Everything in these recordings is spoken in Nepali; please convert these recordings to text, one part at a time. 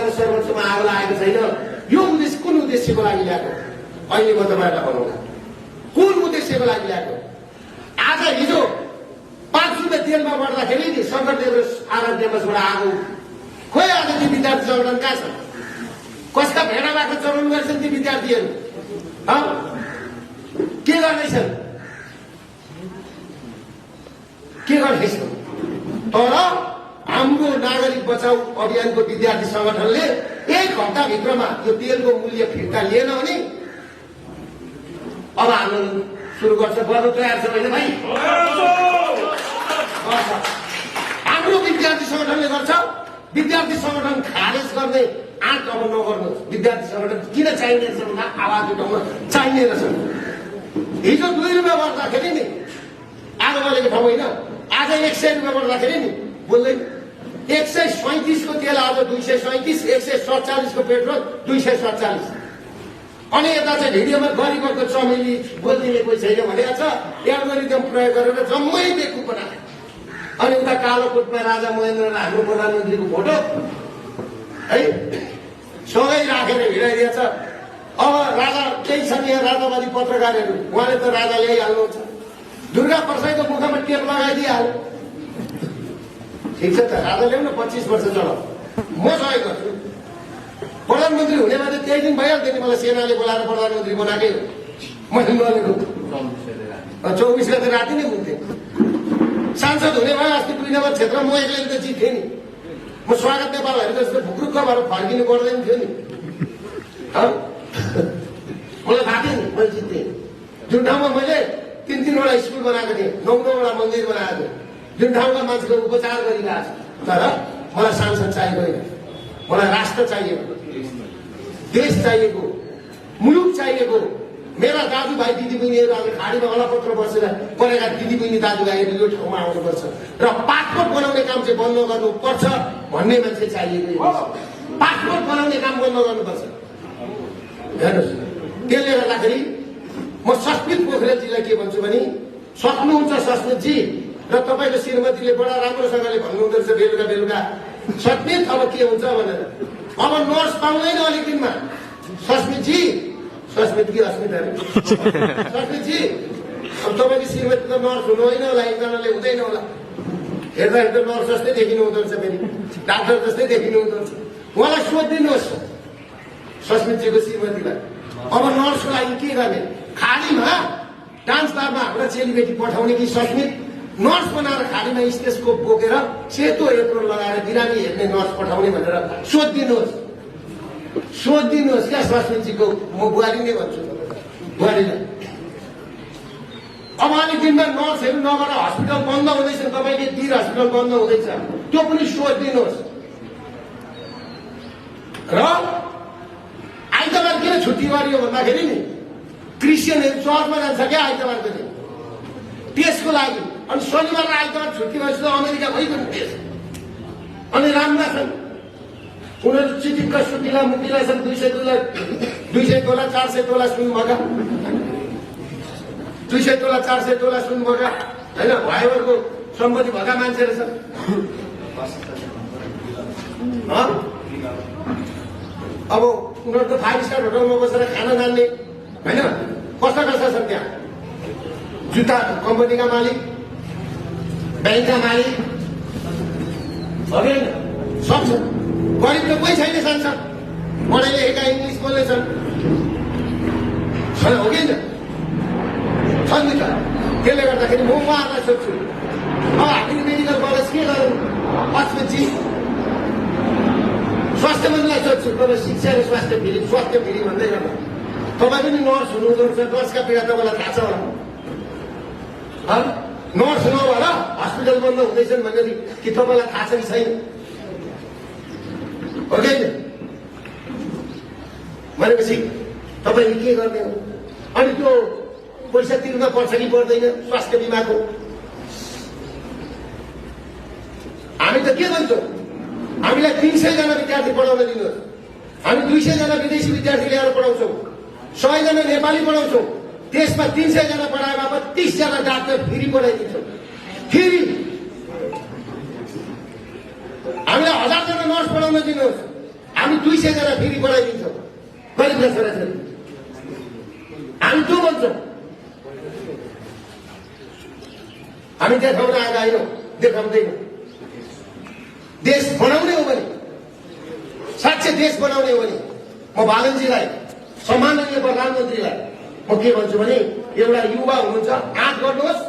र सर्वोच्चमा आगो लागेको छैन। यो उद्देश्य कुन उद्देश्यको लागि ल्याएको? अहिले म तपाईँलाई भनौँला कुन उद्देश्यको लागि ल्याएको। आज हिजो 5 रुपियाँ तेलमा बढ्दाखेरि नि शङ्करदेव र आरएन क्याम्पसबाट आगो खोइ आज ती विद्यार्थी सङ्गठन कहाँ छन्? कसका भेडा बाख्रा चलाउनु गर्छन् ती विद्यार्थीहरू? के गर्दैछन्? के गर्दैछन्? तर हाम्रो नागरिक बचाउ अभियानको विद्यार्थी संगठनले 1 हप्ताभित्रमा यो तेलको मूल्य फिर्ता लिएन भने अब आन्दोलन सुरु गर्छ। गर्न तयार छ होइन भाइ? हाम्रो विद्यार्थी संगठनले गर्छ। विद्यार्थी संगठन खारेज गर्ने आँट अब नगर्नुहोस्। विद्यार्थी संगठन किन चाहिने रहेछ भन्दा आवाज उठाउन चाहिने रहेछ। हिजो 2 रुपियाँ बढ्दाखेरि नि आज बोलेको ठाउँ होइन, आज 100 रुपियाँ बढ्दाखेरि नि बोल्दैन। 137 को तेल आज 237, 147 को पेट्रोल 247। अनि यता चाहिँ भिडियोमा गरिबको चमेली बोलिदिने कोही छैन भनेको छ। एल्गोरिदम प्रयोग गरेर जम्मै बेकु बनाए। अनि उता कालोकोटमा राजा महेन्द्र र हाम्रो प्रधानमन्त्रीको फोटो है सँगै राखेर हिँडाइदिएको छ। अब राजा केही छन् यहाँ राजावादी पत्रकारहरू, उहाँले त राजा ल्याइहाल्नुहुन्छ। दुर्गा प्रसाईको मुखमा टेप लगाइदिइहाल्यो। ठिक छ त, राजा ल्याउन 25 वर्ष चलाऊ, म सहयोग गर्छु। प्रधानमन्त्री हुने मात्रै त्यही दिन भइहाल्थ्यो नि। मलाई सेनाले बोलाएर प्रधानमन्त्री बनाएकै हो। मैले नलेको 24 गते राति नै हुन्थेँ। सांसद हुने भए अस्ति 2 नम्बर क्षेत्र म एक्लै त जित्थेँ नि। म स्वागत नेपालहरू जस्तो भुक्रुक्क भएर फर्किनु पर्दैन थियो नि। मलाई थाहा थियो नि मैले जित्थेँ। जुन ठाउँमा मैले 3-3वटा स्कुल बनाएको थिएँ, 9-9वटा मन्दिर बनाएको थिएँ, जुन ठाउँमा मान्छेको उपचार गरिरहेको छ। तर मलाई सांसद चाहिएको होइन, मलाई राष्ट्र चाहिएको, देश चाहिएको, मुलुक चाहिएको। मेरा दाजुभाइ दिदीबहिनीहरू आज खाडीमा अलपत्र बसेर परेका दिदीबहिनी दाजुभाइहरू यो ठाउँमा आउनुपर्छ र पासपोर्ट बनाउने काम चाहिँ बन्द गर्नुपर्छ भन्ने मान्छे चाहिएको। पासपोर्ट बनाउने काम बन्द गर्नुपर्छ। हेर्नुहोस्, त्यसले गर्दाखेरि म सस्मित पोखरेलजीलाई के भन्छु भने, सक्नुहुन्छ सस्मितजी र तपाईँको श्रीमतीले बडा राम्रोसँगले भन्नुहुँदो रहेछ बेलुका बेलुका, सस्मित अब के हुन्छ भनेर। अब नर्स पाउँदैन अलिक दिनमा। सस्मितजी, सस्मित कि अस्मित सस्मितजी, अब तपाईँको श्रीमती त नर्स हुनु होइन होला, एकजनाले हुँदैन होला। हेर्दा हेर्दा नर्स जस्तै देखिनु हुँदो रहेछ, फेरि डाक्टर जस्तै देखिनु हुँदो रहेछ। उहाँलाई सोधिदिनुहोस् सस्मितजीको श्रीमतीलाई, अब नर्सको लागि के गर्ने? खाडीमा डान्स बारमा हाम्रा चेलीबेटी पठाउने कि सस्मित नर्स बनाएर खाडीमा स्टेथोस्कोप बोकेर सेतो एप्रोन लगाएर बिरामी हेर्ने नर्स पठाउने भनेर सोधिदिनुहोस्। सोधिदिनुहोस् क्या सस्मितजीको, म बुहारी नै भन्छु बुहारीलाई। अब अलिक दिनमा नर्सहरू नगएर हस्पिटल बन्द हुँदैछ, तपाईँले तिर हस्पिटल बन्द हुँदैछ, त्यो पनि सोधिदिनुहोस्। र आइतबार किन छुट्टी गरियो भन्दाखेरि नि क्रिस्चियनहरू चर्चमा जान्छ क्या आइतबारको दिन, त्यसको लागि। अनि शनिबार र आइतबार छुट्टी भएपछि त अमेरिका भइगयो देश। अनि राम्रा छन् उनीहरू, चिटिक्क सुटिला मुटिला छन्। 200 तोला 400 तोला सुन भएका, 200 तोला 400 तोला सुन भएका होइन, भाइहरूको सम्पत्ति भएका मान्छेहरू छन्। अब उनीहरू त 5 स्टार होटलमा बसेर खाना जान्ने होइन। कस्ता कस्ता छन् त्यहाँ? जुत्ता कम्पनीका मालिक, ब्याङ्कका मालिक, होइन सक्छ। गरिब त कोही छैन, सांसद पढाइ लेखेका इङ्ग्लिस बोल्ने छन्, हो कि छन् नि त। त्यसले गर्दाखेरि म उहाँहरूलाई सोध्छु, अब हामीले मेडिकल कलेज के गरौँ? अस्पताल स्वास्थ्य मन्त्रीलाई सोध्छु, तपाईँ शिक्षा र स्वास्थ्य फेरि भन्दै गर्दा तपाईँ पनि नर्स हुनुहुँदो रहेछ, नर्सका पीडा तपाईँलाई थाहा छ होला। नर्स नभएर हस्पिटल बन्द हुँदैछन् भनेर कि तपाईँलाई थाहा छ कि छैन? हो कि भनेपछि तपाईँले के गर्ने हो? अनि त्यो पैसा तिर्न पर्छ कि पर्दैन स्वास्थ्य बिमाको? हामी त के भन्छौँ? हामीलाई 300 जना विद्यार्थी पढाउन दिनुहोस्, हामी 200 जना विदेशी विद्यार्थी ल्याएर पढाउँछौँ, 100 जना नेपाली पढाउँछौँ। त्यसमा 300 जना पढाए बापत 30 जना डाक्टर फेरि पढाइदिन्छौँ। फेरि हामीलाई 1000 जना नर्स पढाउन दिनुहोस्, हामी 200 जना फेरि बनाइदिन्छौँ गरिबका छोराछोरी। हामी त्यो भन्छौँ। हामी देखाउन आएका होइनौँ, देखाउँदैनौँ। देश बनाउने हो भने, साँच्चै देश बनाउने हो भने म बालनजीलाई, सम्माननीय प्रधानमन्त्रीलाई म के भन्छु भने एउटा युवा हुनुहुन्छ, आँट गर्नुहोस्,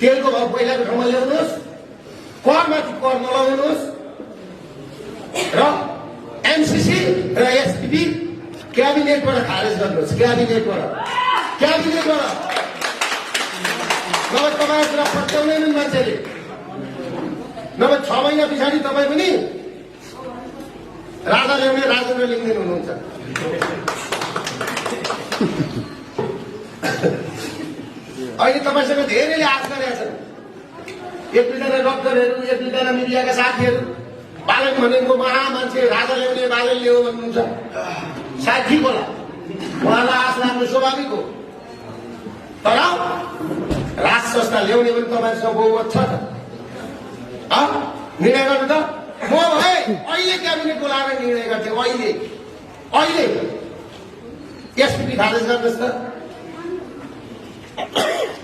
तेलको भाउ पहिलाको ठाउँमा ल्याउनुहोस्, करमाथि कर नलाउनुहोस् र एमसीसी र एसपीपी क्याबिनेटबाट खारेज गर्नुहोस्। क्याबिनेटबाट नभए तपाईँ कुरा पत्याउँदैनन् मान्छेले। नभए 6 महिना पछाडि तपाईँ पनि राजा ल्याउने राजेन्द्र लिङ्गदेन हुनुहुन्छ। अहिले तपाईँसँग धेरैले आश गरेका छन्। एक दुईजना डक्टरहरू, एक दुईजना मिडियाका साथीहरू बालन भनेको महा मान्छे, राजा ल्याउने बालन ल्याऊ भन्नुहुन्छ। सायद ठिक होला, उहाँलाई आश लाग्नु स्वाभाविक हो। तर राज संस्था ल्याउने पनि तपाईँसँग बहुमत छ त। निर्णय गर्नु त म भए अहिले क्याबिनेट बोलाएर निर्णय गर्थेँ। अहिले एसपीपी खारेज गर्नुहोस् त।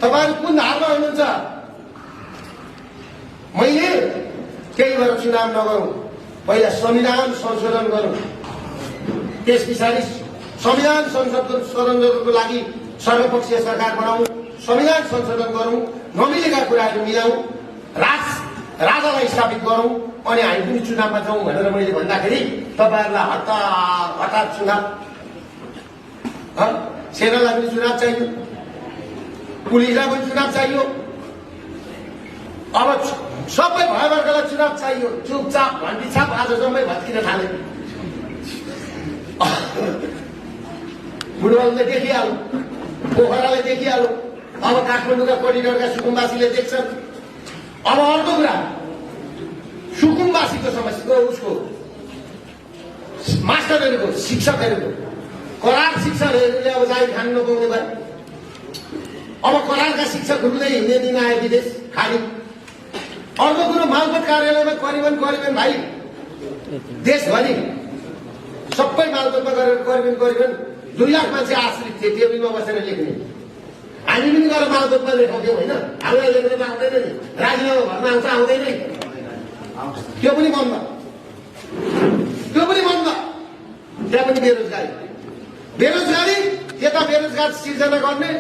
तपाईँहरू कुन धारमा हुनुहुन्छ? मैले केही भएर चुनाव नगरौँ, पहिला संविधान संशोधन गरौँ, त्यस पछाडि संविधान संशोधनको लागि सर्वपक्षीय सरकार बनाऊ, संविधान संशोधन गरौँ, नमिलेका कुराहरू मिलाऊ, राजालाई स्थापित गरौँ, अनि हामी पनि चुनावमा जाउँ भनेर मैले भन्दाखेरि तपाईँहरूलाई हठात चुनाव, सेनालाई पनि चुनाव चाहियो, पुलिसलाई पनि चुनाव चाहियो, अब सबै भयवर्गलाई चुनाव चाहियो। चुपचाप घन्टीछाप आज जम्मै भत्किन थाले। बुढाले देखिहाल्यो, पोखराले देखिहाल्यो, अब काठमाडौँका कोरिडोरका सुकुम्बासीले देख्छन्। अब अर्को कुरा, सुकुम्बासीको समस्या, उसको मास्टरहरूको, शिक्षकहरूको, करार शिक्षकहरूले अब जागिर खान नपाउने भयो। अब करारका शिक्षकहरूले हिँड्ने दिन आए विदेश खाली। अर्को कुरो, मालपोत कार्यालयमा करिबन भाइ देशभरि सबै मालपोतमा गरेर करिबन 2 लाख मान्छे आश्रित थिए टेबलमा बसेर लेख्ने। हामी पनि गएर मालपोतमा लेखाउँथ्यौँ होइन, हामीलाई लेख्न आउँदैन नि, राजीनामा भर्न आउँछ आउँदैन, त्यो पनि बन्द। त्यहाँ पनि बेरोजगारी, यता बेरोजगार सिर्जना गर्ने,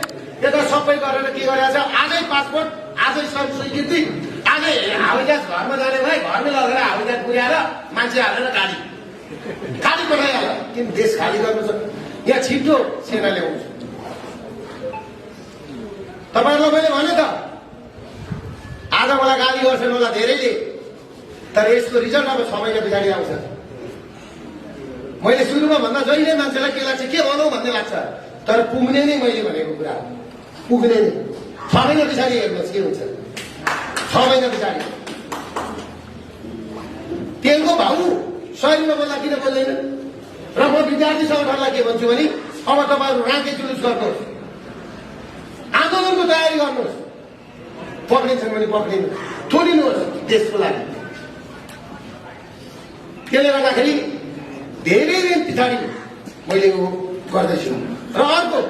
यता सबै गरेर के गरेको छ, आजै पासपोर्ट, आजै सर्व स्वीकृति, आजै हावाईजहाज घरमा जाने भए घरमै लगेर हावाईजहाज पुर्याएर मान्छे हालेर गाडी पठाइहाल्यो। किन देश खाली गर्नु छ? यहाँ छिटो सेना ल्याउँछ। तपाईँहरूलाई मैले भने त, आज मलाई गाली गर्छन् होला धेरैले, तर यसको रिजल्ट अब 6 महिना पछाडि आउँछ। मैले सुरुमा भन्दा जहिले मान्छेलाई के लाग्छ, के भनौँ भन्ने लाग्छ, तर पुग्ने नै मैले भनेको कुरा पुग्ने नै। 6 महिना पछाडि हेर्नुहोस् के हुन्छ। 6 महिना पछाडि तेलको भाउ 100 रुपियाँ बोल्दा किन बोल्दैन? र म विद्यार्थी सङ्गठनलाई के भन्छु भने अब तपाईँहरू राँके जुलुस गर्नुहोस्, आन्दोलनको तयारी गर्नुहोस्, पक्रिन्छन् भने पक्रिनु, छोडिनुहोस् देशको लागि। त्यसले गर्दाखेरि धेरै दिन पछाडि मैले यो गर्दैछु। र अर्को,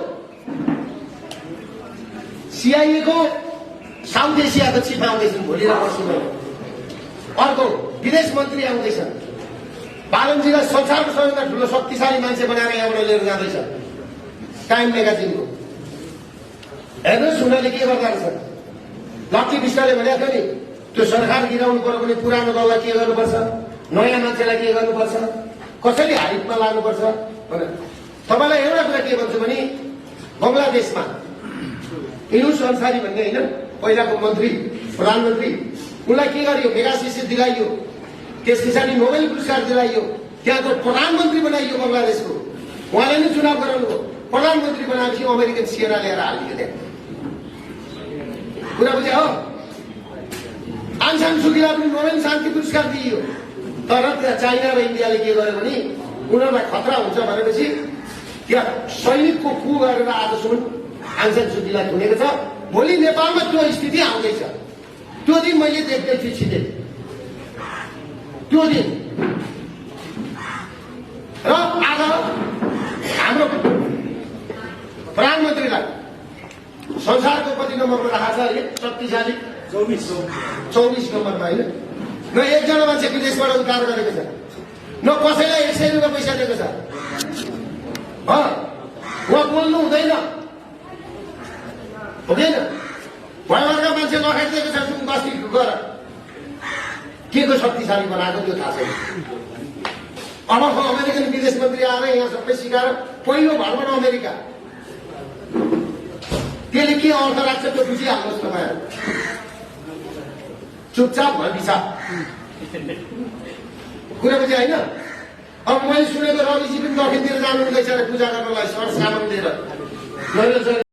सिआइएको साउथ एसियाको चिफ आउँदैछन् भोलि र पर्सिमा। अर्को विदेश मन्त्री आउँदैछन्। बालनजीलाई संसारको सबैभन्दा ठुलो शक्तिशाली मान्छे बनाएर यहाँबाट लिएर जाँदैछ टाइम म्यागाजिनको। हेर्नुहोस् उनीहरूले के गर्दा रहेछ। लक्ष्मी विष्टले भनेको थियो नि, त्यो सरकार गिराउनु पर्यो भने पुरानो दललाई के गर्नुपर्छ, नयाँ मान्छेलाई के गर्नुपर्छ, कसरी हाइटमा लानुपर्छ भनेर। तपाईँलाई एउटा कुरा के भन्छु भने बङ्गलादेशमा युनुस अन्सारी भन्ने होइन पहिलाको मन्त्री, प्रधानमन्त्री, उनलाई के गरियो, मेगासिसी दिलाइयो, त्यस पछाडि नोबेल पुरस्कार दिलाइयो, त्यहाँको प्रधानमन्त्री बनाइयो बङ्गलादेशको। उहाँले नै चुनाव गराउनु हो, प्रधानमन्त्री बनाएपछि अमेरिकन सिएना ल्याएर हालियो। त्यहाँ कुरा बुझे हो। आङ सान सुकीलाई पनि नोबेल शान्ति पुरस्कार दिइयो, तर त्यहाँ चाइना र इन्डियाले के गर्यो भने उनीहरूलाई खतरा हुन्छ भनेपछि त्यहाँ सैनिकको कु गरेर आजसम्म आङ सान सुकीलाई थुनेको छ। भोलि नेपालमा त्यो स्थिति आउँदैछ। त्यो दिन मैले देख्दैछु छिटै, त्यो दिन संसारको कति नम्बरमा राखेको छ अरे शक्तिशाली 24 नम्बरमा होइन। न एकजना मान्छे विदेशबाट उद्धार गरेको छ, न कसैलाई 100 रुपियाँ पैसा दिएको छ। उहाँ बोल्नु हुँदैन हुँदैन। भयभरका मान्छे लखेटिदिएको छ जुन बस्ती गएर के को शक्तिशाली बनाएको त्यो थाहा छैन। अब अमेरिकन विदेश मन्त्री आएर यहाँ सबै सिकाएर पहिलो भर्मण अमेरिका, त्यसले के अर्थ राख्छ त्यो बुझिहाल्नुहोस् तपाईँहरू। चुपचाप भनिदिन्छ कुरा बुझे होइन। अब मैले सुनेको रविजी पनि दक्षिणतिर जानु हुँदैछ पूजा गर्नलाई सर सामान लिएर।